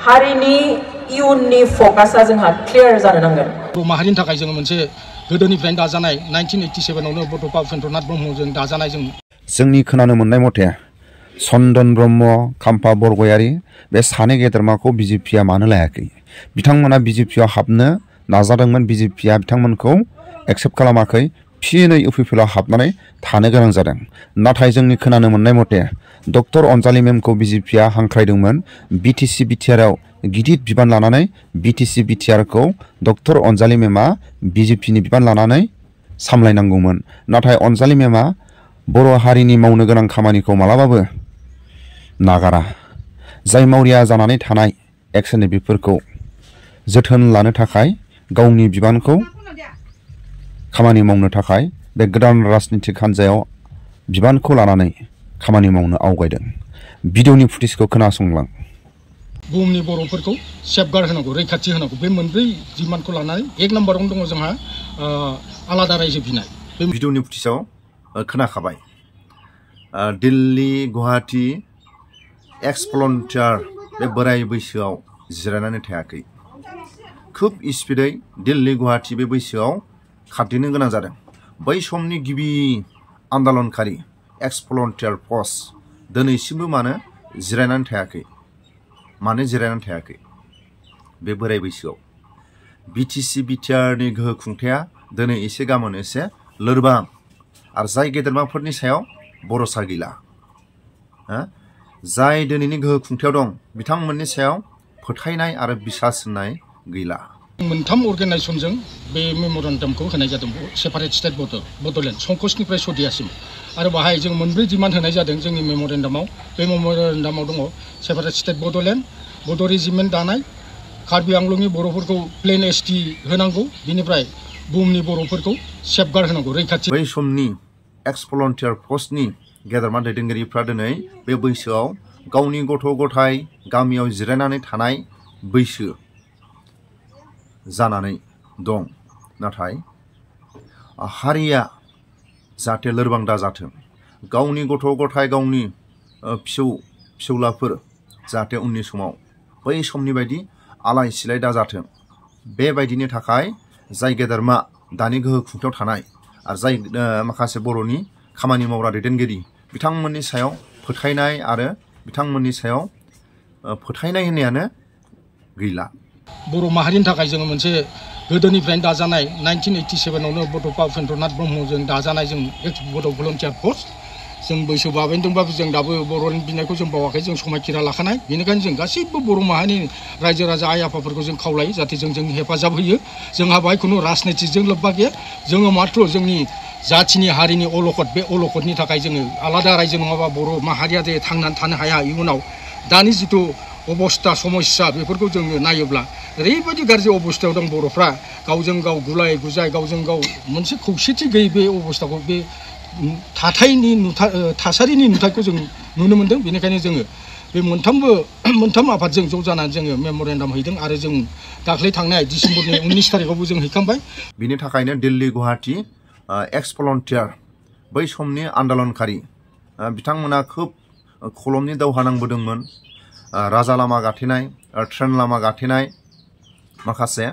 हारिनि इयुननि फोकासा जोंहा क्लियार जानो नांगोन। बर' माहारिनि थाखाय जोङो मोनसे गोदोनिफ्रायनो दाजानाय 1987आवनो बड'फा उपेन्द्रनाथ ब्रह्मजों दाजानाय जोंनि खोनानो मोननाय मथे चन्दन ब्रह्म, खाम्फा बरगयारी बे सानै गेदेरमाखौ बिजेपिआ मानो लायाखै? बिथांमोना बिजेपिआव हाबनो नाजादोंमोन, बिजेपिआ बिथांमोनखौ एक्सेप्ट खालामाखै, फिनै इउपिपिएलआव हाबनानै थानो गोनां जादों। नाथाय जोंनि खोनानो मोननाय मथे डक्टर अनजालि मेमखौ बिजेपिआ हांख्रायदोंमोन बिटिसि बिटिआरआव गिदिर बिबान लानानै। बिटिसि बिटिआरखौ डक्टर अनजालि मेमा बिजेपिनि बिबान लानानै सामलायनांगौमोन। नाथाय अनजालि मेमा बर' हारिनि मावनो गोनां खामानिखौ मालाबाबो नागारा। जाय मावरिया जानानै थानाय एक्स एनडिएफबिफोरखौ जोथोन लानो थाखाय गावनि बिबानखौ खामानि मावनो थाखाय बे गोदान राजनितिक हान्जायाव बिबानखौ लानानै खामानि मावनो आवगायदों। भिडिअनि फुटेजखौ खोनासंलां। बुहुमनि बर'फोरखौ सेफगार्ड होनांगौ, रैखाथि होनांगौ, बे मोनब्रै डिमान्डखौ लानानै 1 नम्बरावनो दङ जोंहा आलादा रायजो बिनाय। बे भिडिअनि फुटेजाव खोनाखाबाय दिल्ली गुवाहाटी एक्स भलन्टियार बे बोराय बैसोआव जिरायनानै थायाखै। खोब स्पिडै दिल्ली गुवाहाटी बे बैसोआव खारदिनो गोनां जादों। बै समनि गिबि आन्दलनकारि एक्स भलन्टियार फर्स दिनैसिमबो मानो जिरायनानै थायाखै? मानो जिरायनानै थायाखै बे बोराय बैसोआव? बिटिसि बिटिआरनि गोहो खुंथाया दिनै एसे गाबोन एसे लोरबां, आरो जाय गेदेरमाफोरनि सायाव भरसा गैला, जाय दिनैनि गोहो खुंथायाव दं बिथांमोननि सायाव फोथायनाय आरो बिसास होनाय गैला। मोनथाम अर्गेनाइजेसनजों बे मेम'रेन्डामखौ होनाय जादों। सेपारेट स्टेट बड'लेण्ड संकसनिफ्राय सदियासिम, आरो बाहाय जों मोनब्रै डिमान्ड होनाय जादों जोंनि मेम'रेन्डामाव। बे मेम'रेन्डामाव दङ सेपारेट स्टेट बड'लेण्ड, बड' रेजिमेन्ट दानाय, कार्बि आंलंनि बर'फोरखौ प्लेन एसटि होनांगौ, बिनिफ्राय बुहुमनि बर'फोरखौ सेफगार्ड होनांगौ, रैखाथि। बै समनि एक्स भलन्टियार फर्सनि गेदेरमा दैदेनगिरिफ्रा दिनै बे बैसोआव गावनि गथ' गथाय गामियाव जिरायनानै थानाय बैसो जानानै दं। नाथाय हारिया जाहाथे लोरबां दाजाथों, गावनि गथ' गथाय गावनि फिसौलाफोर जाहाथे उननि समाव बै समनि बायदि आलाय सिलाय दाजाथों, बेबायदिनि थाखाय जाय गेदेरमा दानि गोहो खुंथायाव थानाय आरो जाय माखासे बर'नि खामानि मावग्रा दैदेनगिरि बिथांमोननि सायाव फोथायनाय आरो बिथांमोननि सायाव फोथायनाय होनायानो गैला। बर' माहारिनि थाखाय जोङो मोनसे गोदोनिफ्रायनो दाजानाय 1987आवनो बड'फा उपेन्द्रनाथ ब्रह्मजों दाजानाय जों बड' भलन्टियार फर्स। जों बैसो बाबेनदोंबाबो जों दाबो बर'नि बिनायखौ जों बावाखै, जों समायखिरा लाखानाय। बेनिखायनो जों गासैबो बर' माहारिनि रायजो राजा आइ आफाफोरखौ जों खावलायो जाहाथे जों हेफाजाब होयो। जोंहा बाहाय खुनु राजनितिजों लोब्बा गैया। जोङो माथ्र जोंनि जाथिनि हारिनि अलखद, बे अलखदनि थाखाय जोङो आलादा रायजो नङाबा बर' माहारिया जे थांनानै थानो हाया इयुनाव। दानि जिथु अबस्था समस्या बेफोरखौ जोङो नायोब्ला ओरैबायदि गाज्रि अबस्थायाव दं बर'फ्रा, गावजों गाव गुलाय गुजाय, गावजों गाव मोनसे खौसेथि गैयै बे अबस्थाखौ, बे थासारिनि नुथायखौ जों नुनो मोन्दों। बेनिखायनो जोङो बे मोनथाम आफादजों ज' जानानै जोङो मेम'रेन्डाम हैदों, आरो जों दाख्लै थांनाय डिसेम्बरनि 19 तारिखआवबो जों हैखांबाय। बिनि थाखायनो दिल्ली गुवाहाटी एक्स भलन्टियार बै समनि आन्दलनकारि बिथांमोना खोब खलमनि दावहा नांबोदोंमोन। राजा लामा गाथेनाय, ट्रेन लामा गाथेनाय, माखासे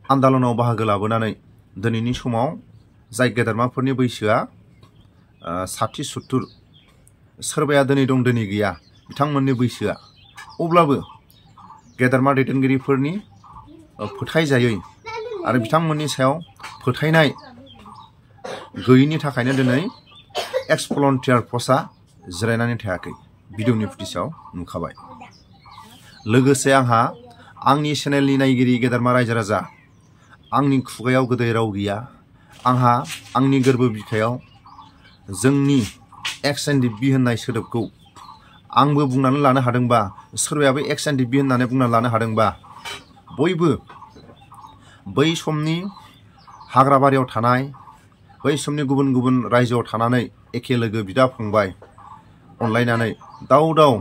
आन्दलनाव बाहागो लाबोनानै दिनैनि समाव जाय गेदेरमाफोरनि बैसोआ 60-70, सोरबाया दिनै दं दिनै गैया बिथांमोननि बैसोआ, अब्लाबो गेदेरमा दैदेनगिरिफोरनि फोथायजायै आरो बिथांमोननि सायाव फोथायनाय गैयिनि थाखायनो दिनै एक्स भलन्टियार फर्सआ जिरायनानै थायाखै। भिडिअनि फुटेजाव नुखाबाय। लोगोसे आंहा आंनि चेनेलनि नायगिरि गेदेरमा रायजो राजा, आंनि खुगायाव गोदै राव गैया। आंहा आंनि गोरबो बिखायाव जोंनि एक्स एनडिएफबि होननाय सोदोबखौ आंबो बुंनानै लानो हादोंबा, सोरबायाबो एक्स एनडिएफबि होननानै बुंनानै लानो हादोंबा, बयबो बै समनि हाग्राबारियाव थानाय, बै समनि गुबुन गुबुन रायजोआव थानानै एखे लोगो बिदा फंबाय अनलायनानै दाव दाव,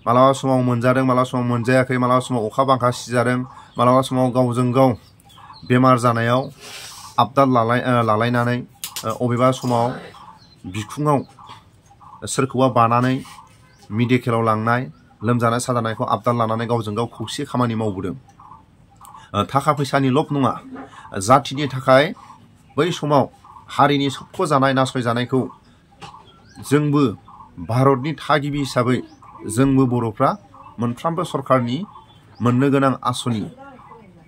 मालाबा समाव मोनजादों, मालाबा समाव मोनजायाखै, मालाबा समाव अखा बांखा सिजादों, मालाबा समाव गावजों गाव बेमार जानायाव आबदाल लालायनानै, अबेबा समाव बिखुङाव सोरखौबा बानानै मेडिकेलाव लांनाय, लोमजानाय साजानायखौ आबदाल लानानै गावजों गाव खौसे खामानि मावबोदों। थाखा फैसानि लब नङा, जाथिनि थाखाय बै समाव हारिनि सोबख'जानाय नासयजानायखौ जोंबो भारतनि थागिबि हिसाबै जोंबो बर'फ्रा मोनफ्रोमबो सरकारनि मोननो गोनां आसनि,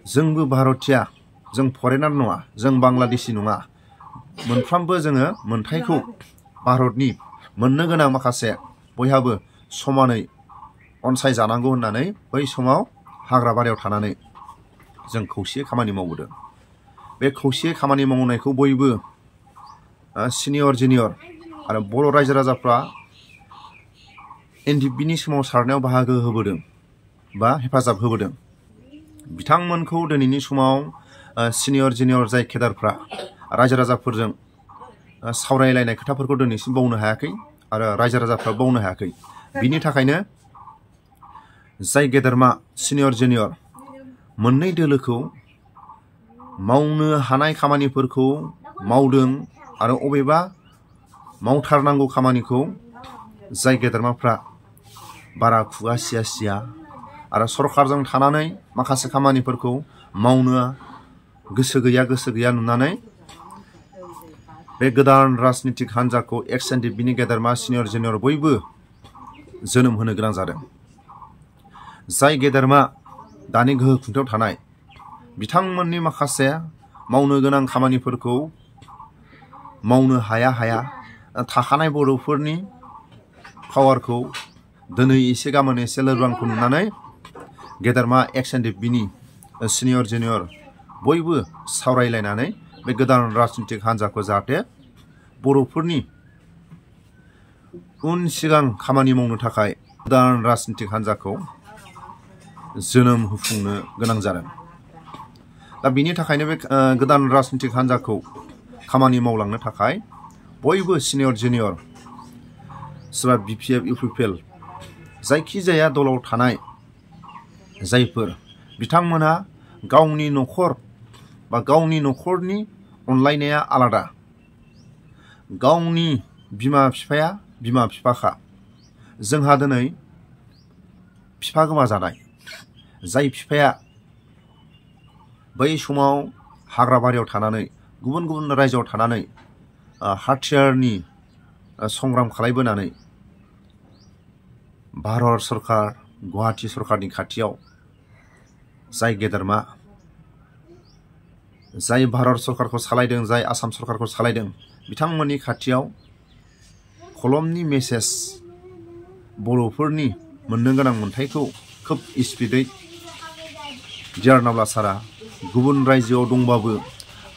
जोंबो भारतिया, जों फरेनार नङा, जों बांलादेशि नङा, मोनफ्रोमबो जोङो मोनथायखौ भारतनि मोननो गोनां माखासे बयहाबो समानै अनसायजानांगौ होननानै बै समाव हाग्राबारियाव थानानै जों खौसे खामानि मावबोदों। बे खौसे खामानि मावनायखौ बयबो सिनियर जुनियर आरो बर' रायजो राजाफ्रा NDFBनि सोमावसारनायाव बाहागो होबोदों बा हेफाजाब होबोदों। बिथांमोनखौ दिनैनि समाव सिनियर जुनियर जाय केडारफ्रा रायजो राजाफोरजों सावरायलायनाय खोथाफोरखौ दिनैसिम बावनो हायाखै आरो रायजो राजाफ्रा बावनो हायाखै। बिनि थाखायनो जाय गेदेरमा सिनियर जुनियर मोननै दोलोखौ मावनो हानाय खामानिफोरखौ मावदों आरो अबेबा मावथारनांगौ खामानिखौ जाय गेदेरमाफ्रा बारा खुगा सिया सिया आरो सरकारजों थानानै माखासे खामानिफोरखौ मावनो गोसो गैया नुनानै बे गोदान राजनितिक हान्जाखौ एक्स NDFBनि गेदेरमा सिनियर जुनियर बयबो जोनोम होनो गोनां जादों। जाय गेदेरमा दानि गोहो खुंथायाव थानाय बिथांमोननि माखासे मावनो गोनां खामानिफोरखौ मावनो हाया थाखानाय बर'फोरनि पावारखौ दिनै एसे गाबोन एसे लोरबांखौ नुनानै गेदेरमा एक्स NDFBनि सिनियर जुनियर बयबो सावरायलायनानै बे गोदान राजनितिक हान्जाखौ जाहाथे बर'फोरनि उन सिगां खामानि मावनो थाखाय गोदान राजनितिक हान्जाखौ जोनोम होफुंनो गोनां जादों। दा बिनि थाखायनो बे गोदान राजनितिक हान्जाखौ खामानि मावलांनो थाखाय बयबो सिनियर जुनियर सोरबा BPF UPPL जायखिजाया दलाव थानाय जायफोर बिथांमोना गावनि न'खर बा गावनि न'खरनि अनलायनाया आलादा, गावनि बिमा बिफाया बिमा बिफाखा। जोंहा दिनै बिफा गोमाजानाय जाय बिफाया बै समाव हाग्राबारियाव थानानै गुबुन गुबुन रायजोआव थानानै हाथियारनि संग्राम खालायबोनानै भारत सरकार गुवाहाटी सरकारनि खाथियाव जाय गेदेरमा जाय भारत सरकारखौ सालायदों, जाय आसाम सरकारखौ सालायदों, बिथांमोननि खाथियाव कलमनि मेसेज बर'फोरनि मोननो गोनां मोन्थायखौ खोब स्पिडै डिआर नाब्ला सारा गुबुन रायजोआव दंबाबो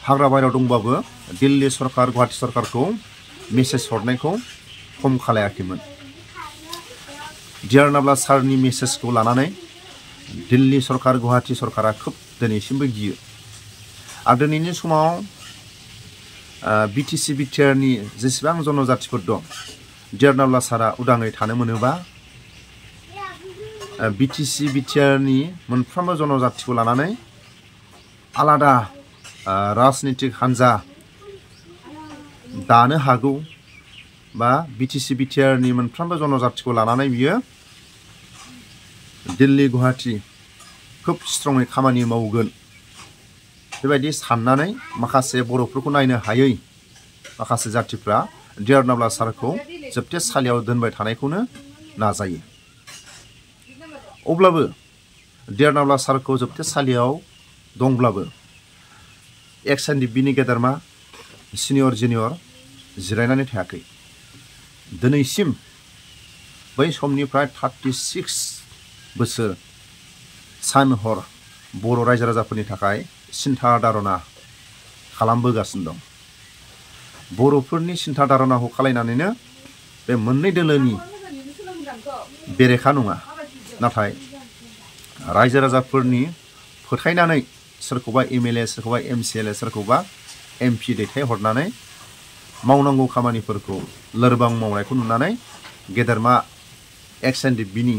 हाग्राबारियाव दंबाबो दिल्ली सरकार गुवाहाटी सरकारखौ मेसेज हरनायखौ खम खालायाखैमोन। डिआर नाब्ला सारनि मेसेजखौ लानानै दिल्ली सरकार गुवाहाटी सरकारा खोब दिनैसिमबो गियो। आरो दिनैनि समाव BTC बिटिआरनि जेसेबां जनजातिफोर दं, डिआर नाब्ला सारा उदाङै थानो मोनोबा BTC बिटिआरनि मोनफ्रोमबो जनजातिखौ लानानै आलादा राजनितिक हान्जा दानो हागौ बा BTC बिटिआरनि मोनफ्रोमबो जनजातिखौ लानानै बियो दिल्ली गुवाहाटी खोब स्ट्रङै खामानि मावगोन बेबायदि साननानै माखासे बर'फोरखौ नायनो हायै माखासे जातिफ्रा डिआर नाब्ला सारखौ जोबथेसालियाव दोनबाय थानायखौनो नाजायो। अब्लाबो डिआर नाब्ला सारखौ जोबथेसालियाव दंब्लाबो एक्स NDFBनि गेदेरमा सिनियर जुनियर जिरायनानै थायाखै। दिनैसिम बै समनिफ्राय 36 बोसोर सान हर बर' रायजो राजाफोरनि थाखाय सिन्था धारना खालामबोगासिनो दं। बर'फोरनि सिन्था धारनाखौ खालायनानैनो बे मोननै दोलोनि बेरेखा नङा, नाथाय रायजो राजाफोरनि फोथायनानै सोरखौबा MLA सोरखौबा MCLA सोरखौबा MP दैथायहरनानै मावनांगौ खामानिफोरखौ लोरबां मावनायखौ नुनानै गेदेरमा एक्स NDFBनि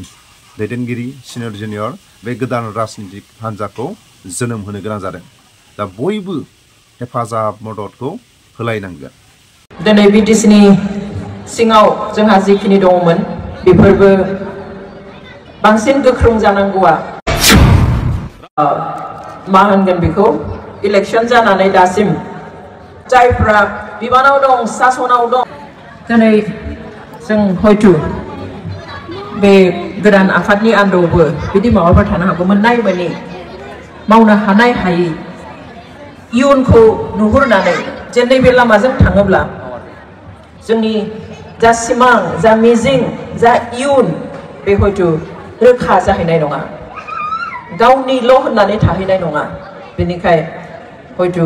दैदेनगिरि सिनियर जुनियर बे गोदान राजनितिक हान्जाखौ जोनोम होनो गोनां जादों। दा बयबो हेफाजाब मददखौ होलायनांगोन। दिनै BTCनि सिङाव जोंहा जिखिनि दङमोन बेफोरबो बांसिन गोख्रों जानांगौआ मा होनगोन बेखौ इलेक्शन जानानै दासिम जायफ्रा बिबानाव दं सासनाव दं दिनै जों हयतो बे गोदान आफादनि आन्दोआवबो बिदि माबाफोर थानो हागौ मोननाय मोनि मावनो हानाय हायि इयुनखौ नुहुरनानै जे नैबे लामाजों थाङोब्ला जोंनि जा सिमां जा मिजिं जा इयुन बे हयतो रोखा जाहैनाय नङा गावनिल' होननानै थाहैनाय नङा बेनिखाय हयतो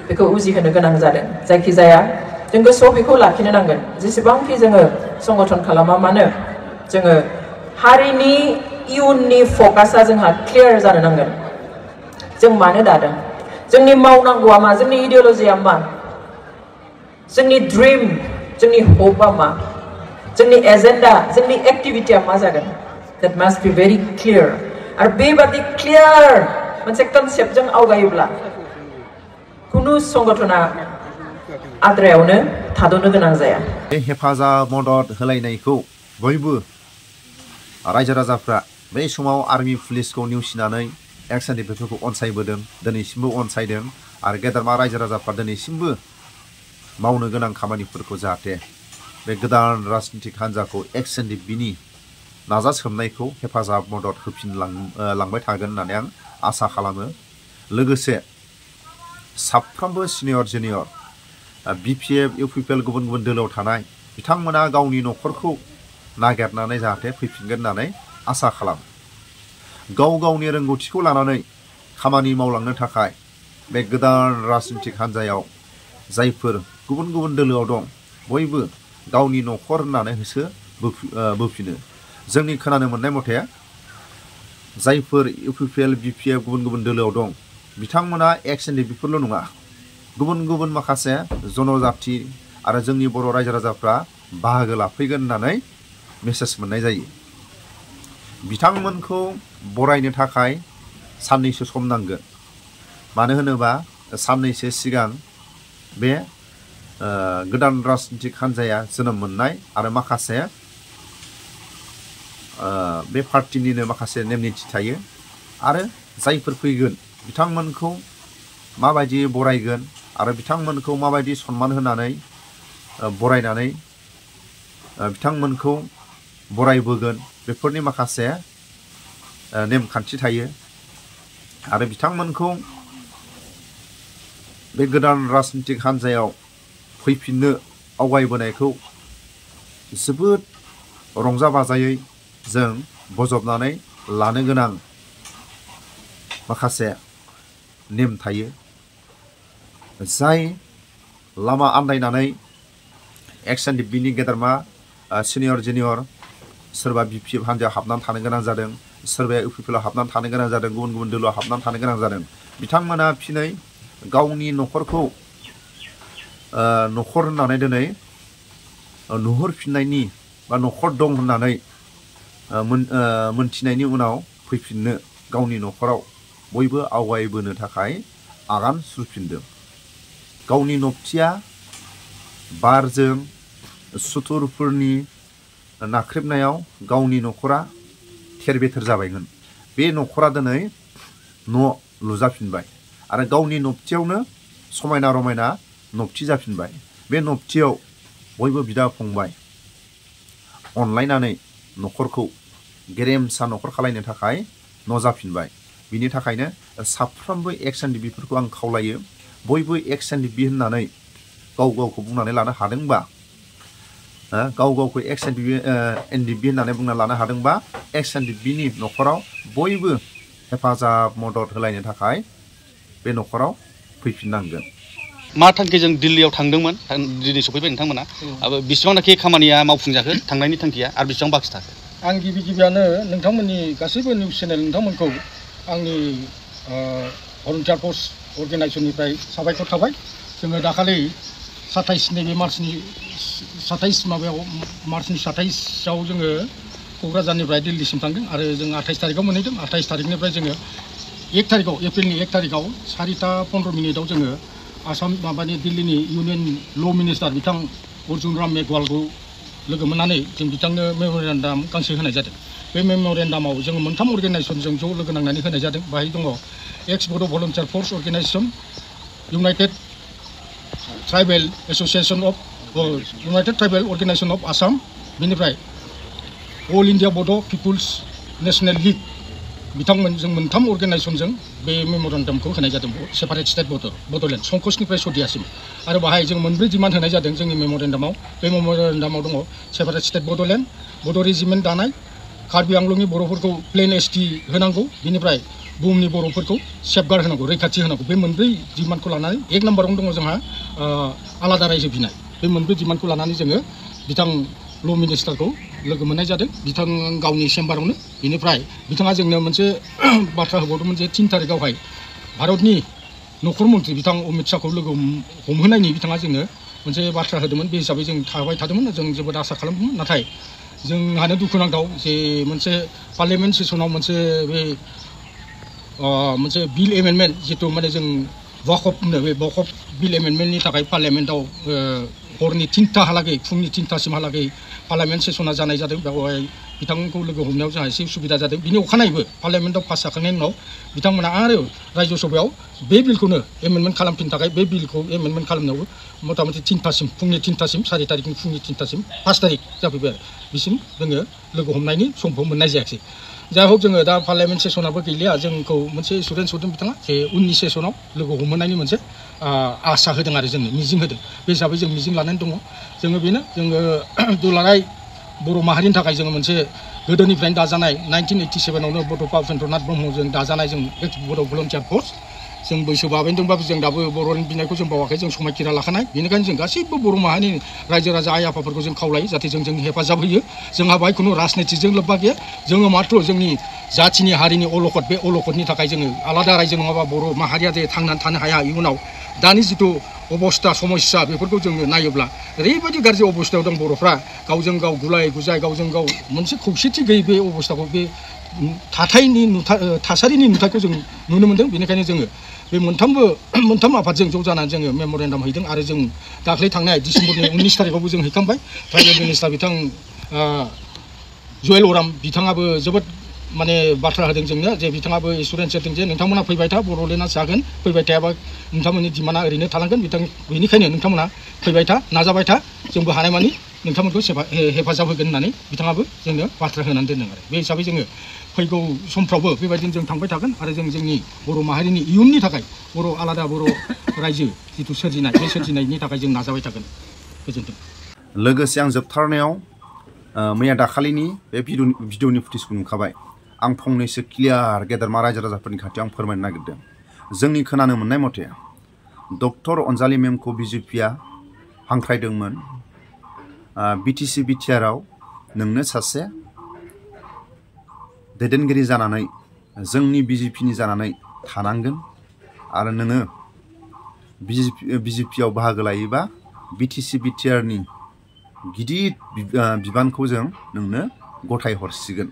बेखौ उजिहोनो गोनां जादों जायखिजाया जों गोसोआव बेखौ लाखिनो नांगोन जेसेबांखि जोङो संगठन खालामा मानो जोङो हारिनि इयुननि फकासा जोंहा क्लियार जानो नांगोन जों मानो दादों जोंनि मावनांगौआ मा जोंनि इडिअलजिया मा जोंनि ड्रिम जोंनि हपआ मा जोंनि एजेन्डा जोंनि एक्टिभिटिया मा जागोन that must be very clear आरो बेबादि क्लियार मोनसे कनसेप्टजों आवगायोब्ला कुनु संगठना आद्रायावनो थाद'नो गोनां जाया बे हेफाजाब मदद होलायनायखौ बयबो रायजो राजाफ्रा बै समाव आर्मि पुलिसखौ नेवसिनानै एक्स एनडिएफबीफोरखौ अनसायबोदों दिनैसिमबो अनसायदों आरो गेदेरमा रायजो राजाफ्रा दिनैसिमबो मावनो गोनां खामानिफोरखौ जाहाथे बे गोदान राजनितिक हान्जाखौ एक्स एनडिएफबीनि नाजासोमनायखौ हेफाजाब मदद होफिनलांबाय थागोन होननानै आं आसा खालामो लोगोसे साफ्रोमबो सिनियर जुनियर बिपिएफ इउपिपिएल गुबुन गुबुन दोलोआव थानाय बिथांमोना गावनि न'खरखौ नागिरनानै जाहाथे फैफिनगोन होननानै आसा खालामो गाव गावनि रोंगौथिखौ लानानै खामानि मावलांनो थाखाय बे गोदान राजनितिक हान्जायाव जायफोर गुबुन गुबुन दोलोआव दं बयबो गावनि न'खर होननानै होसो बोफिनो जोंनि खोनानो मोननाय मथे जायफोर इउपिपिएल बिपिएफ गुबुन गुबुन दोलोआव दं बिथांमोना एक्स एनडिएफबीफोरल' नङा गुबुन गुबुन माखासे जनजाति आरो जोंनि बर' रायजो राजाफ्रा बाहागो लाफैगोन होननानै मेसेज मोननाय जायो बिथांमोनखौ बरायनो थाखाय साननैसो सम नांगोन मानो होनोबा साननैसो सिगां बे गोदान राजनितिक हान्जाया जोनोम मोननाय आरो माखासे बे पार्टिनिनो माखासे नेम निथि थायो आरो जायफोर फैगोन बिथांमोनखौ माबायदि बरायगोन आरो बिथांमोनखौ माबायदि सन्मान होनानै बरायनानै बिथांमोनखौ बरायबोगोन बेफोरनि माखासे नेमखान्थि थायो आरो बिथांमोनखौ बे गोदान राजनितिक हान्जायाव फैफिननो आवगायबोनायखौ जोबोद रंजा बाजायै जों बजबनानै लानो गोनां माखासे नेम थायो जाय लामा आन्दायनानै एक्स एनडिएफबीनि गेदेरमा सिनियर जुनियर सोरबा बिपिएफ हान्जायाव हाबनानै थानो गोनां जादों सोरबाया इउपिपिएलआव हाबनानै थानो गोनां जादों गुबुन गुबुन दोलोआव हाबनानै थानो गोनां जादों बिथांमोना फिनै गावनि न'खरखौ न'खर होननानै दिनै नुहुरफिननायनि बा न'खर दं होननानै मोनथिनायनि उनाव फैफिननो गावनि न'खराव बयबो आवगायबोनो थाखाय आगान सुरफिनदों गावनि नबथिया बारजों सुथुरफोरनि नाख्रेबनायाव गावनि न'खरा थेर बेथेर जाबायमोन बे न'खरा दिनै न' लुजाफिनबाय आरो गावनि नबथियावनो समायना रमायना नबथि जाफिनबाय बे नबथियाव बयबो बिदा फंबाय अनलायनानै न'खरखौ गेरेमसा न'खर खालायनो थाखाय न' जाफिनबाय बिनि थाखायनो साफ्रोमबो एक्स एनडिएफबीफोरखौ आं खावलायो बयबो एक्स एनडिएफबी होननानै गाव गावखौ बुंनानै लानो हादोंबा गाव गावखौ एक्स एनडिएफबी होननानै बुंना लानो हादोंबा एक्स एनडिएफबीनि न'खराव बयबो हेफाजाब मदद होलायनो थाखाय बे न'खराव फैफिननांगोन मा थांखिजों दिल्लीयाव थांदोंमोन दिनै सफैबाय नोंथांमोना बेसेबांनाखि खामानिया मावफुंजाखो थांनायनि थांखिया आरो बेसेबां बाखि थाखो आं गिबि गिबियावनो नोंथांमोननि गासैबो निउस चेनेल नोंथांमोनखौ आंनि भलुन्टियार पस्ट अर्गेनाइजेसननिफ्राय साबायखर थाबाय जोङो दाखालि 27 नैबे मार्चनि 27आव जोङो क'क्राझारनिफ्राय दिल्लीसिम थांदों आरो जों 28 तारिखआव मोनहैदों 28 तारिखनिफ्राय जोङो 1 तारिखआव एप्रिलनि 1 तारिखआव 4:15 जोङो आसाम माबानि दिल्लीनि इउनियन ल' मिनिस्टार बिथां अर्जुन राम मेघवालखौ लोगो मोननानै जों बिथांनो मेम'रेन्डाम गांसे होनाय जादों बे मेम'रेन्डामाव जोङो मोनथाम अर्गेनाइजेसनजों ज' लोगो नांनानै होनाय जादों। बाहाय दङ ex Bodo' volunteer force organisation, united tribal association of united tribal organisation of Assam, बेनिफ्राय all India Bodo' people's national league, बिथांमोन जों मोनथाम अर्गेनाइजेसनजों बे मेम'रेन्डामखौ होनाय जादों। सेपारेट स्टेट बड'लेण्ड संकसनिफ्राय सदियासिम। आरो बाहाय जों मोनब्रै डिमान्ड होनाय जादों जोंनि मेम'रेन्डामाव। बे मेम'रेन्डामाव दङ सेपारेट स्टेट बड'लेण्ड, बड' रेजिमेन्ट दानाय, कार्बि आंलंनि बर'फोरखौ प्लेन एसटि होनांगौ, बेनिफ्राय बुहुमनि बर'फोरखौ सेफगार्ड होनांगौ, रैखाथि होनांगौ। बे मोनब्रै डिमान्डखौ लानानै एक नाम्बारावनो दङ जोंहा आलादा रायजो बिनाय। बे मोनब्रै डिमान्डखौ लानानै जोङो बिथां ल' मिनिस्टारखौ लोगो मोननाय जादों बिथां गावनि चेम्बारावनो। बेनिफ्राय बिथाङा जोंनो मोनसे बाथ्रा होबावदोंमोन जे 3 तारिखआवहाय भारतनि नखर मन्थ्रि बिथां अमित शाहखौ लोगो हमहोनायनि बिथाङा जोंनो मोनसे बाथ्रा होदोंमोन। बे हिसाबै जों थाबाय थादोंमोन, जों जोबोद आसा खालामदोंमोन। नाथाय जोंहानो दुखुनांथाव जे मोनसे पार्लियामेन्ट सेसनाव मोनसे बे मोनसे बिल एमेन्डमेन्ट जितु माने जों वाकफ होनो, बे वाकफ बिल एमेन्डमेन्टनि थाखाय पार्लियामेन्टआव हरनि 3टाहालागै फुंनि 3टासिमहालागै पार्लियामेन्ट सेसना जानाय जादों। बेवहाय बिथांखौ लोगो हमनायाव जोंहा एसे उसुबिदा जादों। बिनि अखानायैबो पार्लियामेन्टआव पास जाखांनायनि उनाव बिथांमोना आरो रायजो सभायाव बे बिलखौनो एमेन्डमेन्ट खालामफिननो थाखाय बे बिलखौ एमेन्डमेन्ट खालामनायावबो मथा मथि 3टासिम फुंनि 3टासिम 4 तारिखनि फुंनि 3टासिम 5 तारिख जाफैबाय आरो बिसिम जोङो लोगो हमनायनि समखौ मोननाय जायाखै। जाय हक जोङो दा पार्लियामेन्ट सेसनाबो गैलिया, जोंखौ मोनसे एसुरेन्स होदों बिथाङा जे उननि सेसनाव लोगो हमहोनायनि मोनसे आसा होदों आरो जोंनो मिजिं होदों। बे हिसाबै जों मिजिं लानानै दङ। जोङो बेनो जोङो दुलाराय बर' माहारिनि थाखाय जोङो मोनसे गोदोनिफ्रायनो दाजानाय 1987आवनो बड'फा उपेन्द्रनाथ ब्रह्मजों दाजानाय जों बड' भलन्टियार फर्स। जों बैसो बाबेनदोंबाबो जों दाबो बर'नि बिनायखौ जों बावाखै, जों समायखिरा लाखानाय। बेनिखायनो जों गासैबो बर' माहारिनि रायजो राजा आइ आफाफोरखौ जों खावलायो जाहाथे जों हेफाजाब होयो। जोंहा बाहाय खुनु राजनितिजों लोब्बा गैया। जोङो माथ्र जोंनि जाथिनि हारिनि अलखद, बे अलखदनि थाखाय जोङो आलादा रायजो नङाबा बर' माहारिया जे थांनानै थानो हाया इयुनाव। दानि जिथु अबस्था समस्या बेफोरखौ जोङो नायोब्ला ओरैबायदि गाज्रि अबस्थायाव दं बर'फ्रा, गावजों गाव गुलाय गुजाय, गावजों गाव मोनसे खौसेथि गैयै बे अबस्थाखौ, बे थासारिनि नुथायखौ जों नुनो मोन्दों। बेनिखायनो जोङो बे मोनथाम आफादजों ज' जानानै जोङो मेम'रेन्डाम हैदों। आरो जों दाख्लै थांनाय डिसेम्बरनि 19 तारिखआवबो जों हैखांबाय। ट्राइबेल मिनिस्टार बिथां जुवेल अराम बिथाङाबो जोबोद माने बाथ्रा होदों जोंनो, जे बिथाङाबो एसुरेन्स होदों जे नोंथांमोना फैबाय था, बर'लेण्डआ जागोन, फैबाय थायाबा नोंथांमोननि डिमान्डआ ओरैनो थालांगोन। बेनिखायनो नोंथांमोना फैबाय था, नाजाबाय था, जोंबो हानायमानि नोंथांमोनखौ हेफाजाब होगोन होननानै बिथाङाबो जोंनो बाथ्रा होनानै दोनदों। आरो बे हिसाबै जोङो फैगौ समफ्रावबो बेबायदिनो जों थांबाय थागोन। आरो जों जोंनि बर' माहारिनि इयुननि थाखाय आलादा बर' रायजो जिथु सोरजिनाय, बे सोरजिनायनि थाखाय जों नाजाबाय थागोन। गोजोन्थों। लोगोसे आं जोबथारनायाव मैया दाखालिनि बे भिडिअनि फुटेजखौ नुखाबाय। आं फंनैसो क्लियार गेदेरमा रायजो राजाफोरनि खाथियाव आं फोरमायनो नागिरदों। जोंनि खोनानो मोननाय मथे डक्टर अनजालि मेमखौ बिजेपिआ हांख्रायदोंमोन, बिटिसि बिटिआरआव नोंनो सासे दैदेनगिरि जानानै जोंनि बिजेपिनि जानानै थानांगोन, आरो नोङो बिजेपिआव बाहागो लायोबा बिटिसि बिटिआरनि गिदिर बिबानखौ जों नोंनो गथाय हरसिगोन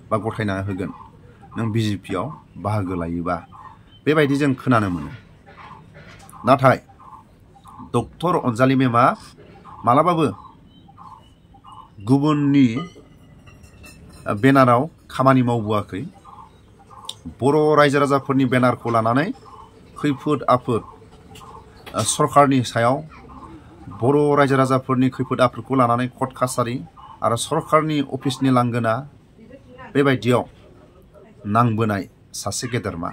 बा गथायना होगोन नों बिजेपिआव बाहागो लायोबा, बेबायदि जों खोनानो मोनो। नाथाय डक्टर अनजालि मेमआ मालाबाबो गुबुननि बेनाराव खामानि मावबोआखै। बर' रायजो राजाफोरनि बेनारखौ लानानै खैफोद आफोद सरकारनि सायाव, बर' रायजो राजाफोरनि खैफोद आफोदखौ लानानै कर्ट कासारि आरो सरकारनि अफिसनि लांगोना बेबायदियाव नांबोनाय सासे गेदेरमा।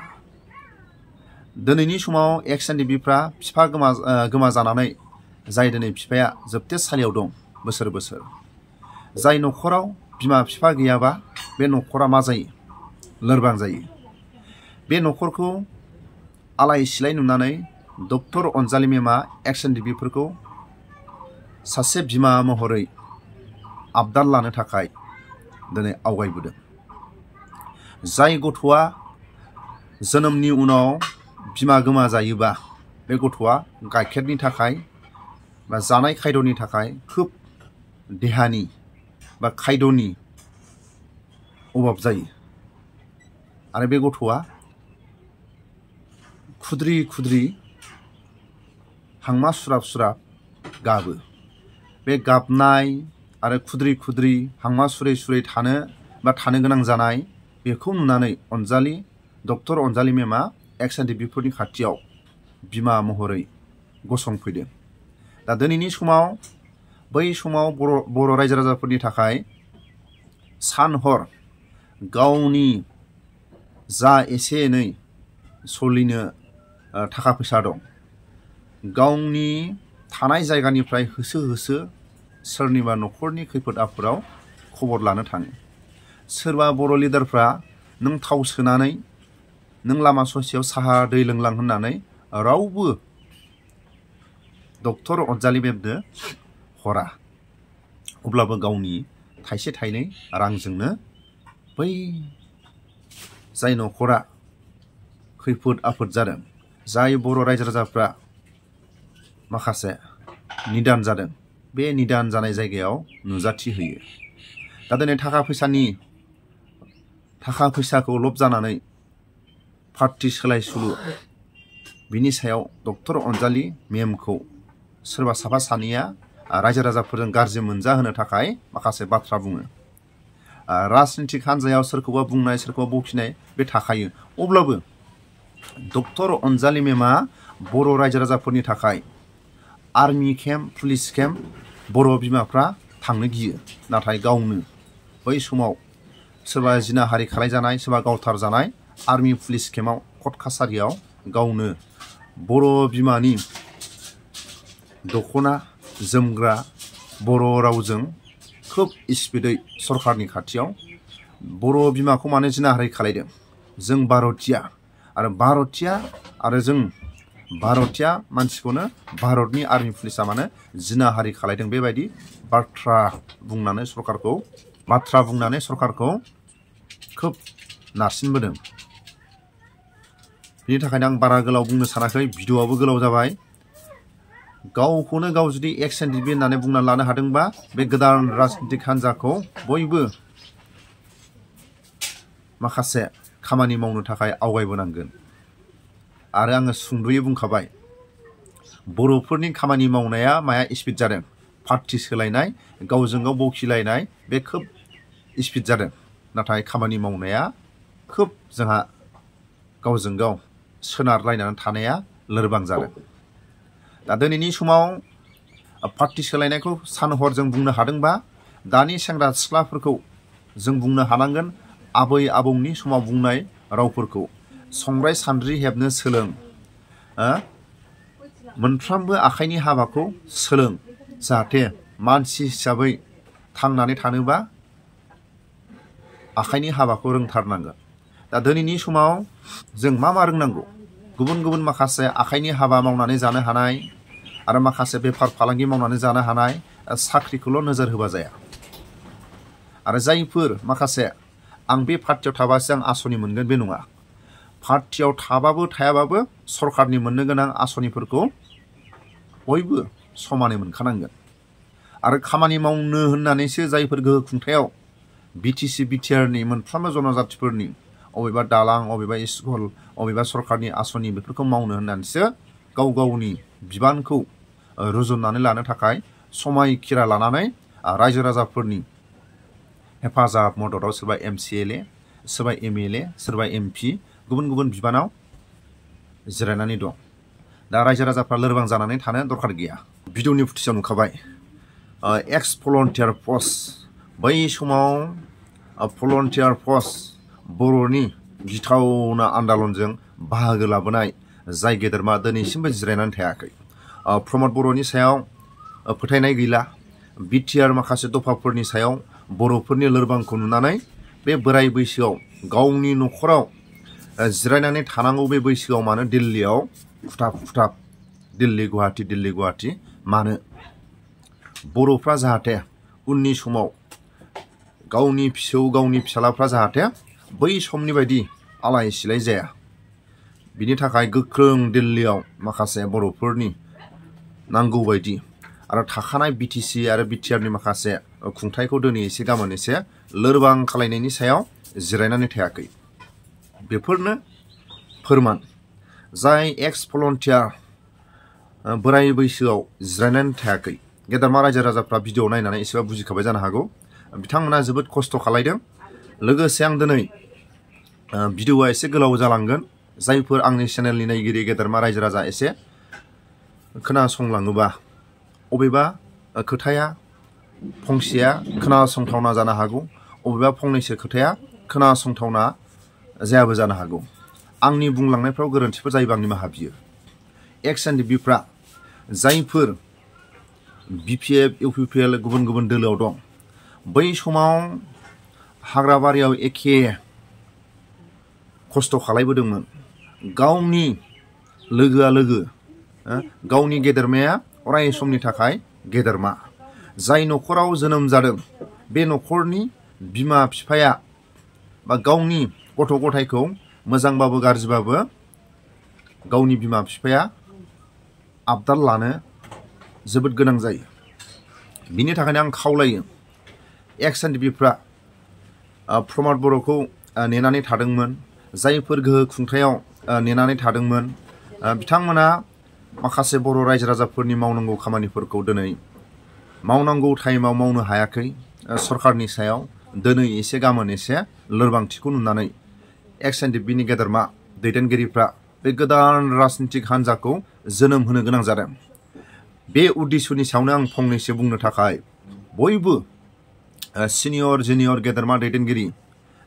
दिनैनि समाव एक्स NDFBफ्रा बिफा गोमाजानानै जाय दिनै बिफाया जोबथेसालियाव दं बोसोर बोसोर, जाय न'खराव बिमा बिफा गैयाबा बे न'खरा मा जायो? लोरबां जायो। बे न'खरखौ आलाय सिलाय नुनानै डक्टर अनजालि मेमआ एक्स NDFBफोरखौ सासे बिमा महरै आबदाल लानो थाखाय दिनै आवगायबोदों। जाय गथ'आ जोनोमनि उनाव बिमा गोमाजायोबा बे गथ'आ गाइखेरनि थाखाय बा जानाय खायद'नि थाखाय खोब देहानि बा खायद'नि अभाब जायो, आरो बे गथ'आ खुद्रि खुद्रि हांमा सुराब सुराब गाबो। बे गाबनाय आरो खुद्रि खुद्रि हांमा सुरै सुरै थानो बा थानो गोनां जानाय बेखौ नुनानै अनजालि डक्टर अनजालि मेमा एक्स एनडिएफबि खाथियाव बिमा महरै गसंफैदों। दा दिनैनि समाव बै समाव बर' रायजो राजाफोरनि थाखाय सान हर गावनि जा एसे एनै सोलिनो थाखा फैसा दं गावनि थानाय जायगानिफ्राय होसो होसो सोरनिबा न'खरनि खैफोद आफोदाव खबर लानो थाङो। सोरबा बर' लिडारफ्रा नों थाव सोनानै नों लामा ससेयाव साहा दै लोंलां होननानै रावबो डक्टर अनजालि मेमनो हरा। अब्लाबो गावनि थाइसे थाइनै रांजोंनो बै जाय न'खरा खैफोद आफोद जादों, जाय बर' रायजो राजाफ्रा माखासे निदान जादों, बे निदान जानाय जायगायाव नुजाथि होयो। दा दिनै थाखा फैसाखौ लब जानानै पार्टी सोलाय सोलु बिनि सायाव डक्टर अनजालि मेमखौ सोरबा साफा सानैया रायजो राजाफोरजों गाज्रि मोनजाहोनो थाखाय माखासे बाथ्रा बुङो। राजनितिक हान्जायाव सोरखौबा बुंनाय सोरखौबा बखिनाय बे थाखायो। अब्लाबो डक्टर अनजालि मेमा बर' रायजो राजाफोरनि थाखाय आर्मि केम्प पुलिस केम्प बर' बिमाफ्रा थांनो गियो। नाथाय गावनो बै समाव सोरबा जिनाहारि खालायजानाय सोरबा गावथार जानाय आर्मि पुलिस केम्पआव कर्ट कासारियाव गावनो बर' बिमानि दख'ना जोमग्रा बर' रावजों खोब स्पिडै सरकारनि खाथियाव बर' बिमाखौ मानो जिनाहारि खालायदों, जों भारतिया आरो जों भारतिया मानसिखौनो भारतनि आर्मि पुलिसा मानो जिनाहारि खालायदों, बेबायदि बाथ्रा बुंनानै सरकारखौ खोब नारसिनबोदों। बिनि थाखायनो आं बारा गोलाव बुंनो सानाखै, भिडिअआबो गोलाव जाबाय। गावखौनो गाव जुदि एक्स एनडिएफबि होननानै बुंना लानो हादोंबा बे गोदान राजनितिक हान्जाखौ बयबो माखासे खामानि मावनो थाखाय आवगायबोनांगोन। आरो आङो सुंद'यै बुंखाबाय, बर'फोरनि खामानि मावनाया माया स्पिड जादों, पार्टी सोलायनाय गावजों गाव बखिलायनाय बे खोब स्पिड जादों। नाथाय खामानि मावनाया खोब जोंहा गावजों गाव सोनारलायनानै थानाया लोरबां जादों। दा दिनैनि समाव पार्टी सोलायनायखौ सान हर जों बुंनो हादोंबा दानि सेंग्रा सिख्लाफोरखौ जों बुंनो हानांगोन आबै आबौनि समाव बुंनाय रावफोरखौ संग्राय सान्द्रि हेबनो सोलों, मोनफ्रोमबो आखाइनि हाबाखौ सोलों, जाहाथे मानसि हिसाबै थांनानै थानोबा आखाइनि हाबाखौ रोंथारनांगोन। दा दिनैनि समाव जों मा रोंनांगौ, गुबुन गुबुन माखासे आखाइनि हाबा मावनानै जानो हानाय आरो माखासे बेफार फालांगि मावनानै जानो हानाय साख्रिखौल' नोजोर होबा जाया। आरो जायफोर माखासे आं बे पार्टियाव थाबासो आं आसनि मोनगोन बे नङा, पार्टियाव थाबाबो थायाबाबो सरकारनि मोननो गोनां आसनिफोरखौ बयबो समानै मोनखानांगोन। आरो खामानि मावनो होननानैसो जायफोर गोहो खुंथायाव बिटिसि बिटिआरनि मोनफ्रोमबो जनजातिफोरनि अबेबा दालां अबेबा स्कुल अबेबा सरकारनि आसनि बेफोरखौ मावनो होननानैसो गाव गावनि बिबानखौ रुजुननानै लानो थाखाय समायखिरा लानानै रायजो राजाफोरनि हेफाजाब मददाव सोरबा MCLA सोरबा MLA सोरबा MP गुबुन गुबुन बिबानाव जिरायनानै दं। दा रायजो राजाफ्रा लोरबां जानानै थानो दरखार गैया। भिडिअनि फुटेजाव नुखाबाय एक्स भलन्टियार पस्ट, बै समाव भलन्टियार पस्ट बर'नि गिथावना आन्दलनजों बाहागो लाबोनाय जाय गेदेरमा दिनैसिमबो जिरायनानै थायाखै। प्रमद बर'नि सायाव फोथायनाय गैला। बिटिआर माखासे दफाफोरनि सायाव बर'फोरनि लोरबांखौ नुनानै बे बोराय बैसोआव गावनि न'खराव जिरायनानै थानांगौ बे बैसोआव मानो दिल्लीयाव खुथाब दिल्ली गुवाहाटि मानो बर'फ्रा जाहाथे उननि समाव गावनि फिसौ गावनि फिसालाफ्रा जाहाथे बै समनि बायदि आलाय सिलाय जाया, बिनि थाखाय गोख्रों दिल्लीयाव माखासे बर'फोरनि नांगौ बायदि आरो थाखानाय बिटिसि आरो बिटिआरनि माखासे खुंथायखौ दिनै एसे गाबोन एसे लोरबां खालायनायनि सायाव जिरायनानै थायाखै। बेफोरनो फोरमान जाय एक्स भलन्टियार बोराय बैसोआव जिरायनानै थायाखै। गेदेरमा रायजो राजाफ्रा भिडिअ नायनानै एसेबां बुजिखाबाय जानो हागौ। बिथांमोना जोबोद खस्थ' खालायदों। लोगोसे आं दिनै भिडिअआ एसे गोलाव जालांगोन जायफोर आंनि चेनेलनि नायगिरि गेदेरमा रायजो राजा एसे खोनासंलाङोबा अबेबा खोथाया फंसेया खोनासंथावना जानो हागौ अबेबा फंनैसो खोथाया खोनासंथावना जायाबो जानो हागौ आंनि बुंलांनायफ्राव गोरोन्थिफोर जायोबा आं निमाहा बियो एक्स एन्ड बिफ्रा जायफोर बिपिएफ इउपिपिएल गुबुन गुबुन दोलोआव दं बै समाव हाग्राबारियाव एखे खस्थ' खालायबोदोंमोन गावनि लोगोआ लोगो गावनि गेदेरमाया अराय समनि थाखाय गेदेरमा जाय न'खराव जोनोम जादों बे न'खरनि बिमा बिफाया बा गावनि गथ' गथायखौ मोजांबाबो गाज्रिबाबो गावनि बिमा बिफाया आबदाल लानो जोबोद गोनां जायो बिनि थाखायनो आं खावलायो एक्स एन्ड बिफ्रा प्रमद बर'खौ नेनानै थादोंमोन जायफोर गोहो खुंथायाव नेनानै थादोंमोन बिथांमोना माखासे बर' रायजो राजाफोरनि मावनांगौ खामानिफोरखौ दिनै मावनांगौ टाइमाव मावनो हायाखै सरकारनि सायाव दिनै एसे गाबोन एसे लोरबांथिखौ नुनानै एक्स एन्ड बिनि गेदेरमा दैदेनगिरिफ्रा बे गोदान राजनितिक हान्जाखौ जोनोम होनो गोनां जादों बे उद्देश्यनि सायावनो आं फंनैसो बुंनो थाखाय बयबो सिनियर जुनियर गेदेरमा दैदेनगिरि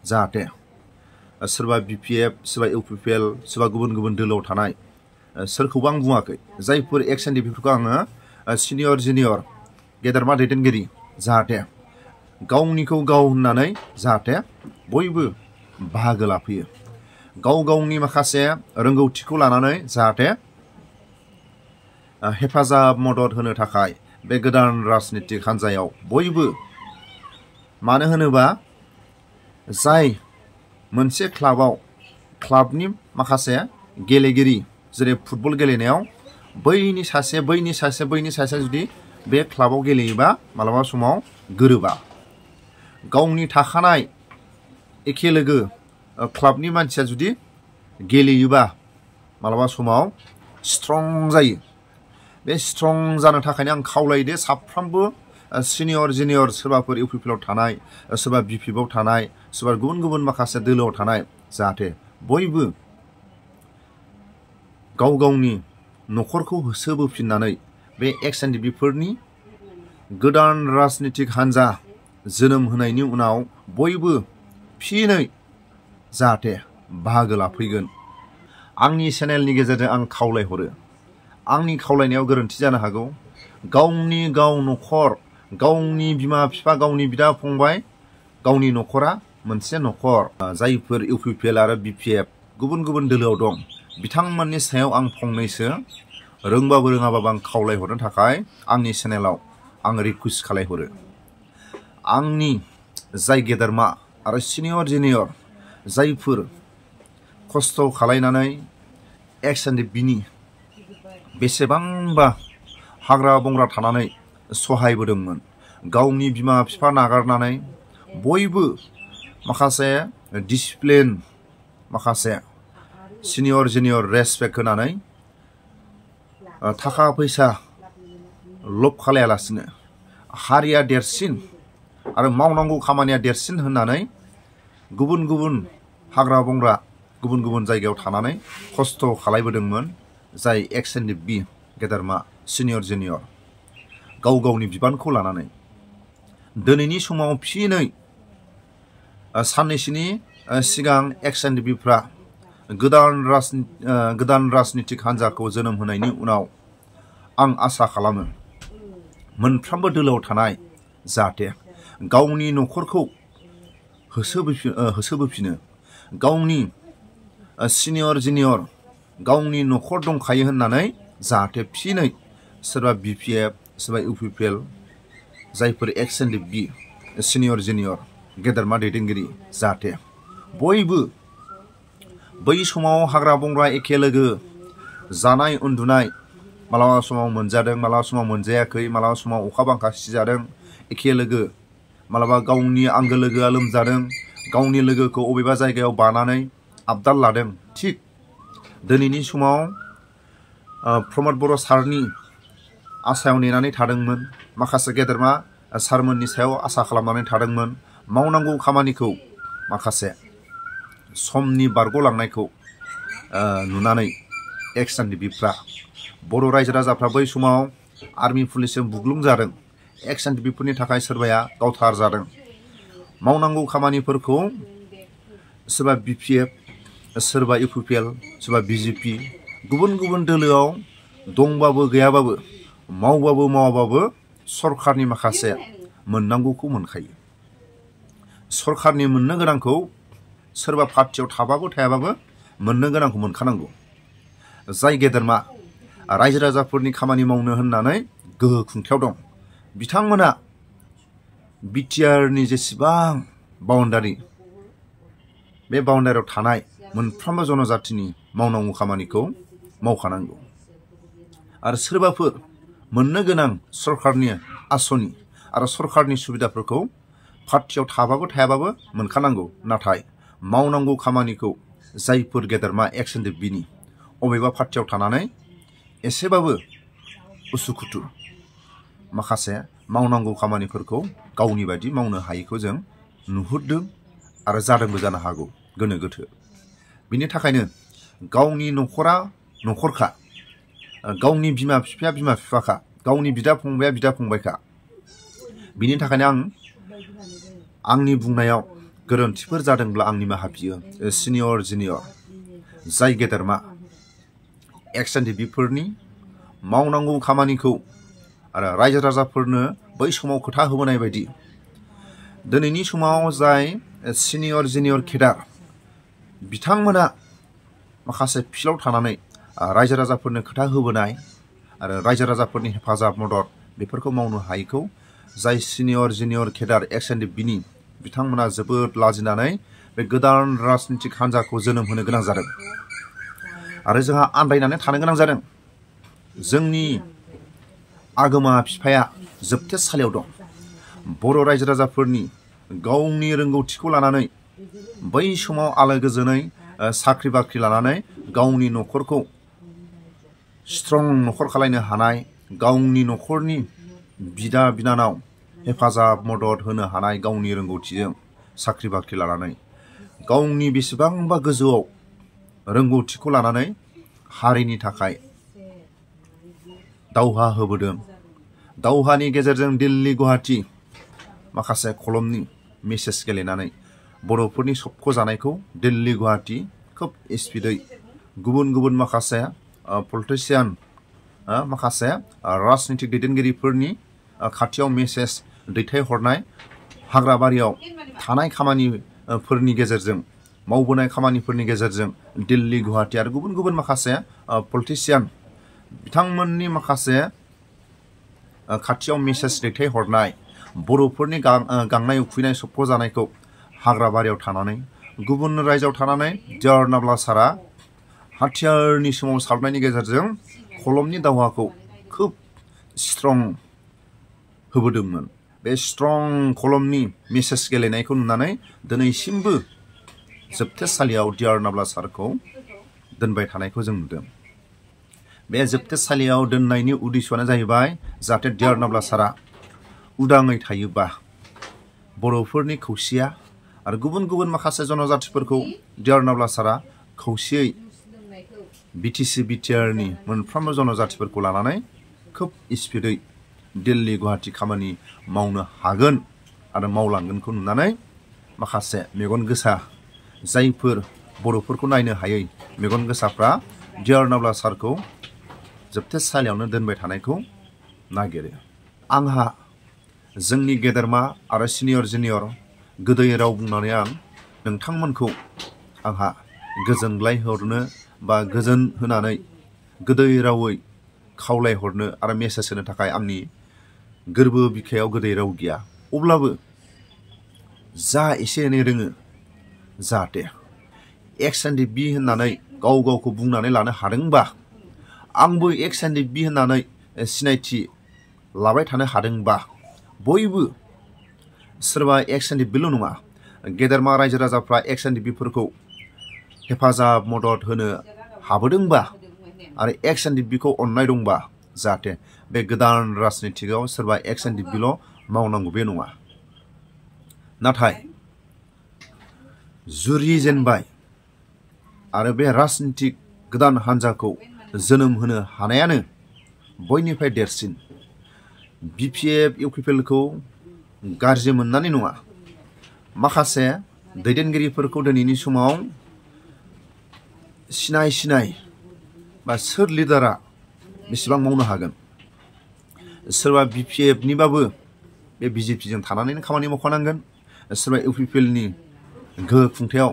जाहाथे सोरबा बिपिएफ सोरबा इउपिपिएल सोरबा गुबुन गुबुन दोलोआव थानाय सोरखौबा आं बुङाखै जायफोर एक्स एन्ड बिफोरखौ आङो सिनियर जुनियर गेदेरमा दैदेनगिरि जाहाथे गावनिखौ गाव होननानै जाहाथे बयबो बाहागो लाफैयो गाव गावनि माखासे रोंगौथिखौ लानानै जाहाथे हेफाजाब मदद होनो थाखाय बे गोदान राजनितिक हान्जायाव बयबो मानो होनोबा जाय मोनसे क्लाबनि माखासे गेलेगिरि जेरै फुटबल गेलेनायाव बैनि सासे जुदि बे क्लाबाव गेलेयोबा मालाबा समाव गोरोबा गावनि थाखानाय एखे लोगो क्लाबनि मानसिया जुदि गेलेयोबा मालाबा समाव स्ट्रं जायो बे स्ट्रं जानो थाखायनो आं खावलायदो साफ्रोमबो सिनियर जुनियर सोरबाफोर इउपिपिएलआव थानाय सोरबा बिपिएफआव थानाय सोरबा गुबुन गुबुन माखासे दोलोआव थानाय जाहाथे बयबो गाव गावनि न'खरखौ होसोबोफिननानै बे एक्स एन्ड बिफोरनि गोदान राजनितिक हान्जा जोनोम होनायनि उनाव बयबो फिनै जाहाथे बाहागो लाफैगोन आंनि चेनेलनि गेजेरजों आं खावलायहरो आंनि खावलायनायाव गोरोन्थि जानो हागौ गावनि गाव न'खर गावनि बिमा बिफा गावनि बिदा फंबाय गावनि न'खरा मोनसे न'खर जायफोर इउपिपिएल आरो बिपिएफ गुबुन गुबुन दोलोआव दं बिथांमोननि सायाव आं फंनैसो रोंबाबो रोङाबाबो आं खावलायहरनो थाखाय आंनि चेनेलाव आं रिकुवेस्ट खालायहरो आंनि जाय गेदेरमा आरो सिनियर जुनियर जायफोर खस्थ' खालायनानै एक्स एन्ड बिनि बेसेबांबा हाग्रा बंग्रा थानानै सहायबोदोंमोन गावनि बिमा बिफा नागारनानै बयबो माखासे डिसिप्लिन माखासे सिनियर जुनियर रेसपेक्ट होनानै थाखा फैसा लब खालायालासिनो हारिया देरसिन आरो मावनांगौ खामानिया देरसिन होननानै गुबुन गुबुन हाग्रा बंग्रा गुबुन गुबुन जायगायाव थानानै खस्थ' खालायबोदोंमोन जाय एक्स एन्ड बि गेदेरमा सिनियर जुनियर गाव गावनि बिबानखौ लानानै दिनैनि समाव फिनै साननैसोनि सिगां एक्स एन्ड बिफ्रा गोदान राजनितिक हान्जाखौ जोनोम होनायनि उनाव आं आसा खालामो मोनफ्रोमबो दोलोआव थानाय जाहाथे गावनि न'खरखौ होसोबोफिनो गावनि सिनियर जुनियर गावनि न'खर दंखायो होननानै जाहाथे फिनै सोरबा बिपिएफ सोरबा इउपिपिएल जायफोर एक्स एन्ड बि सिनियर जुनियर गेदेरमा दैदेनगिरि जाहाथे बयबो बै समाव हाग्रा बंग्रा एखे लोगो जानाय उन्दुनाय मालाबा समाव मोनजादों मालाबा समाव मोनजायाखै मालाबा समाव अखा बांखा सिजादों एखे लोगो मालाबा गावनि आंगो लोगोआ लोमजादों गावनि लोगोखौ अबेबा जायगायाव बानानै आबदाल लादों थिग दिनैनि समाव प्रमद बर' सारनि आसायाव नेनानै थादोंमोन माखासे गेदेरमा सारमोननि सायाव आसा खालामनानै थादोंमोन मावनांगौ खामानिखौ माखासे समनि बारग'लांनायखौ नुनानै एक्स एनडिएफबिफ्रा बर' रायजो राजाफ्रा बै समाव आर्मि पुलिसजों बुग्लुंजादों। एक्स एनडिएफबिफोरनि थाखाय सोरबाया गावथार जादों। मावनांगौ खामानिफोरखौ सोरबा बिपिएफ, सोरबा इउपिपिएल, सोरबा बिजेपि गुबुन गुबुन दोलोआव दंबाबो गैयाबाबो मावबाबो मावाबाबो सरखारनि माखासे मोननांगौखौ मोनखायो। सरखारनि मोननो गोनांखौ सोरबा पार्टियाव थाबाबो थायाबाबो मोननो गोनांखौ मोनखानांगौ। जाय गेदेरमा रायजो राजाफोरनि खामानि मावनो होननानै गोहो खुंथायाव दं बिथांमोना बिटिआरनि जेसेबां बाउन्डारि बे बाउन्डारियाव थानाय मोनफ्रोमबो जनजातिनि मावनांगौ खामानिखौ मावखानांगौ। आरो सोरबाफोर मोननो गोनां सरखारनि आसनि आरो सरखारनि सुबिदाफोरखौ पार्टियाव थाबाबो थायाबाबो मोनखानांगौ। नाथाय मावनांगौ खामानिखौ जायफोर गेदेरमा एक्स एनडिएफबिनि अबेबा पार्टियाव थानानै एसेबाबो उसुखुथु माखासे मावनांगौ खामानिफोरखौ गावनि बायदि मावनो हायैखौ जों नुहुरदों आरो जादोंबो जानो हागौ गोनो गोथो। बिनि थाखायनो गावनि न'खरा न'खरखा, गावनि बिमा बिफाया बिमा बिफाखा, गावनि बिदा फंबाया बिदा फंबायखा। बिनि थाखायनो आंनि बुंनायाव गोरोन्थिफोर जादोंब्ला आं निमाहा बियो। सिनियर जुनियर जाय गेदेरमा एक्स एनडिएफबिफोरनि मावनांगौ खामानिखौ आरो रायजो राजाफोरनो बै समाव खोथा होबोनाय बायदि दिनैनि समाव जाय सिनियर जुनियर केडार बिथांमोना माखासे फिल्डआव थानानै रायजो राजाफोरनो खोथा होबोनाय आरो रायजो राजाफोरनि हेफाजाब मदद बेफोरखौ मावनो हायैखौ जाय सिनियर जुनियर केडार एक्स एनडिएफबिनि बिथांमोना जोबोद लाजिनानै बे गोदान राजनितिक हान्जाखौ जोनोम होनो गोनां जादों। आरो जोंहा आन्दायनानै थानो गोनां जादों। जोंनि आगोमा बिफाया जोबथेसालियाव दं। बर' रायजो राजाफोरनि गावनि रोंगौथिखौ लानानै बै समाव आलो गोजोनै साख्रि बाख्रि लानानै गावनि न'खरखौ स्ट्रं न'खर खालायनो हानाय, गावनि न'खरनि बिदा बिनानाव हेफाजाब मदद होनो हानाय गावनि रोंगौथिजों साख्रि बाख्रि लानानै गावनि बेसेबांबा गोजौआव रोंगौथिखौ लानानै हारिनि थाखाय दावहा होबोदों। दावहानि गेजेरजों दिल्ली गुवाहाटी माखासे खलमनि मेसेज गेलेनानै बर'फोरनि सबख'जानायखौ दिल्ली गुवाहाटी खोब स्पिडै गुबुन गुबुन माखासे पलिटिशियान माखासे राजनितिक दैदेनगिरिफोरनि खाथियाव मेसेज दैथायहरनाय, हाग्राबारियाव थानाय खामानिफोरनि गेजेरजों मावबोनाय खामानिफोरनि गेजेरजों दिल्ली गुवाहाटी आरो गुबुन गुबुन माखासे पलिटिशियान बिथांमोननि माखासे खाथियाव मेसेज दैथायहरनाय बर'फोरनि गांनाय उखैनाय सबख'जानायखौ हाग्राबारियाव थानानै गुबुन रायजोआव थानानै डियार नाब्ला सारा हाथियारनि सोमावसारनायनि गेजेरजों खलमनि दावहाखौ खोब स्ट्रं होबोदोंमोन। बे स्ट्रं खलमनि मेसेज गेलेनायखौ नुनानै दिनैसिमबो जोबथेसालियाव डियार नाब्ला सारखौ दोनबाय थानायखौ जों नुदों। बे जोबथेसालियाव दोननायनि उद्देश्यआनो जाहैबाय जाहाथे डियार नाब्ला सारा उदाङै थायोबा बर'फोरनि खौसेया आरो गुबुन गुबुन माखासे जनजातिफोरखौ डियार नाब्ला सारा खौसेयै बिटिसि बिटिआरनि मोनफ्रोमबो जनजातिफोरखौ लानानै खोब स्पिडै दिल्ली गुवाहाटी खामानि मावनो हागोन आरो मावलांगोनखौ नुनानै माखासे मेगन गोसा जायफोर बर'फोरखौ नायनो हायै मेगन गोसाफ्रा डियार नाब्ला सारखौ जोबथेसालियावनो दोनबाय थानायखौ नागिरो। आंहा जोंनि गेदेरमा आरो सिनियर जुनियर गोदै राव बुंनानै आं नोंथांमोनखौ आंहा गोजोनग्लाय हरनो बा गोजोन होनानै गोदै रावै खावलायहरनो आरो मेसेज होनो थाखाय आंनि गोरबो बिखायाव गोदै राव गैया। अब्लाबो जा एसे एनै रोङो जाहाथे एक्स एनडिएफबि होननानै गाव गावखौ बुंनानै लानो हादोंबा आंबो एक्स एनडिएफबि होननानै सिनायथि लाबाय थानो हादोंबा बयबो सोरबा एक्स एनडिएफबिल' नङा गेदेरमा रायजो राजाफ्रा एक्स एनडिएफबिफोरखौ हेफाजाब मदद होनो हाबोदोंबा आरो एक्स एनडिएफबिखौ अननाय दंबा जाहाथे बे गोदान राजनितिकआव सोरबा एक्स एनडिएफबिल' मावनांगौ बे नङा। नाथाय जुरिजेनबाय आरो बे राजनितिक गोदान हान्जाखौ जोनोम होनो हानायानो बयनिफ्राय देरसिन। BPF UPPखौ गाज्रि मोननानै नङा, माखासे दैदेनगिरिफोरखौ दिनैनि समाव सिनाय बा सोर लिडारा बेसेबां मावनो हागोन। सोरबा BPFनिबाबो बे BJPजों थानानैनो खामानि मावखानांगोन, सोरबा UPPनि गोहो खुंथायाव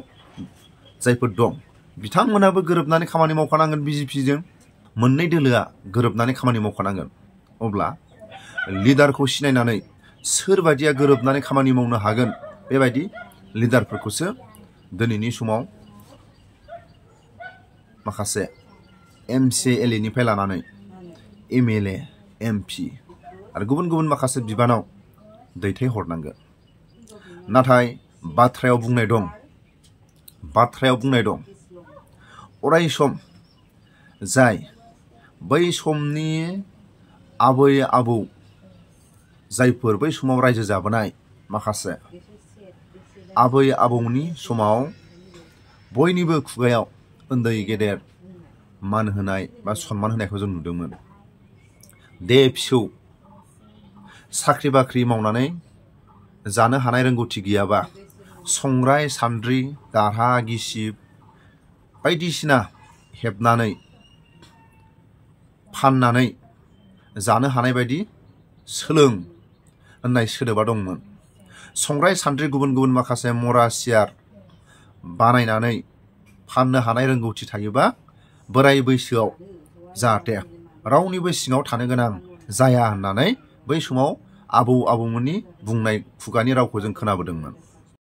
जायफोर दं बिथांमोनाबो गोरोबनानै खामानि मावखानांगोन BJPजों। मोननै दोलोआ गोरोबनानै खामानि मावखानांगोन। अब्ला लिडारखौ सिनायनानै सोरबायदिया गोरोबनानै खामानि मावनो हागोन बेबायदि लिडारफोरखौसो दिनैनि समाव माखासे MCLA निफ्राय लानानै MLA, MP आरो गुबुन गुबुन माखासे बिबानाव दैथायहरनांगोन। नाथाय बाथ्रायाव बुंनाय दं अराय सम जाय बै समनि आबै आबौ जायफोर बै समाव रायजो जाबोनाय माखासे आबै आबौनि समाव बयनिबो खुगायाव उन्दै गेदेर मान होनाय बा सन्मान होनायखौ जों नुदोंमोन। दे फिसौ साख्रि बाख्रि मावनानै जानो हानाय रोंगौथि गैयाबा संग्राय सान्द्रि दारहा गिसिब बायदिसिना हेबनानै फाननानै जानो हानाय बायदि सोलों होननाय सोदोबा दंमोन। संग्राय सान्द्रि गुबुन गुबुन माखासे मरा सियार बानायनानै फाननो हानाय रोंगौथि थायोबा बोराय बैसोआव जाहाथे रावनिबो सिङाव थानो गोनां जाया होननानै बै समाव आबौमोननि बुंनाय खुगानि रावखौ जों खोनाबोदोंमोन।